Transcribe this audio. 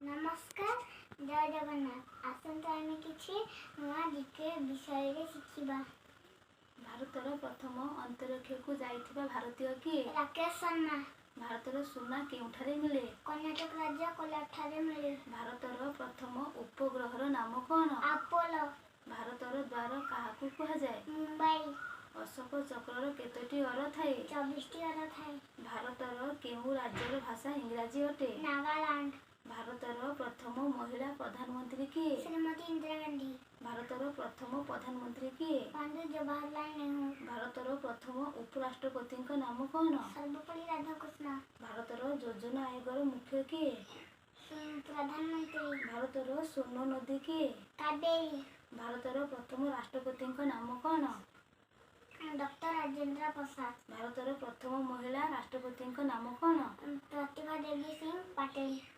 ନମସ୍କାର, ଜୟ ଜଗନ୍ନାଥ। ଆସନ୍ତୁ ଆମେ କିଛି ନୂଆ ଜିକେ ବିଷୟରେ ଶିଖିବା। ଭାରତର ପ୍ରଥମ ଅନ୍ତରୀକ୍ଷକୁ ଯାଇଥିବା ଭାରତୀୟ କିଏ? ରାକେଶ ଶର୍ମା। ଭାରତର ସୁନା କେଉଁଠାରେ ମିଳେ? କର୍ଣ୍ଣାଟକ ରାଜ୍ୟ କୋଲାରଠାରେ ମିଳେ। ଭାରତର ପ୍ରଥମ ଉପଗ୍ରହର ନାମ କ'ଣ? ଆପୋଲୋ। ଭାରତର ଦ୍ୱାର କାହାକୁ କୁହାଯାଏ? ମୁମ୍ବାଇ। ଅଶୋକ ଚକ୍ରର କେତୋଟି ଅର ଥାଏ? 24ଟି ଅର ଥାଏ। ଭାରତର କେଉଁ ରାଜ୍ୟର ଭାଷା ଇଂରାଜୀ ଅଟେ? ନାଗାଲାଣ୍ଡ। ଭାରତର ପ୍ରଥମ ମହିଳା ପ୍ରଧାନମନ୍ତ୍ରୀ କିଏ? ଶ୍ରୀମତୀ ଇନ୍ଦିରା ଗାନ୍ଧୀ। ଭାରତର ପ୍ରଥମ ପ୍ରଧାନମନ୍ତ୍ରୀ କିଏ? ପଣ୍ଡିତ ଜବାହରଲାଲ ନେହେରୁ। ଭାରତର ପ୍ରଥମ ଉପରାଷ୍ଟ୍ରପତିଙ୍କ ନାମ କ'ଣ? ସର୍ବପଲ୍ଲୀ ରାଧାକୃଷ୍ଣ। ଭାରତର ଯୋଜନା ଆୟୋଗର ମୁଖ୍ୟ କିଏ? ପ୍ରଧାନମନ୍ତ୍ରୀ। ଭାରତର ସ୍ୱର୍ଣ୍ଣ ନଦୀ କିଏ? କାବେରୀ। ଭାରତର ପ୍ରଥମ ରାଷ୍ଟ୍ରପତିଙ୍କ ନାମ କ'ଣ? ଡକ୍ଟର ରାଜେନ୍ଦ୍ର ପ୍ରସାଦ। ଭାରତର ପ୍ରଥମ ମହିଳା ରାଷ୍ଟ୍ରପତିଙ୍କ ନାମ କ'ଣ? ପ୍ରତିଭା ଦେବୀ ସିଂ ପାଟିଲ।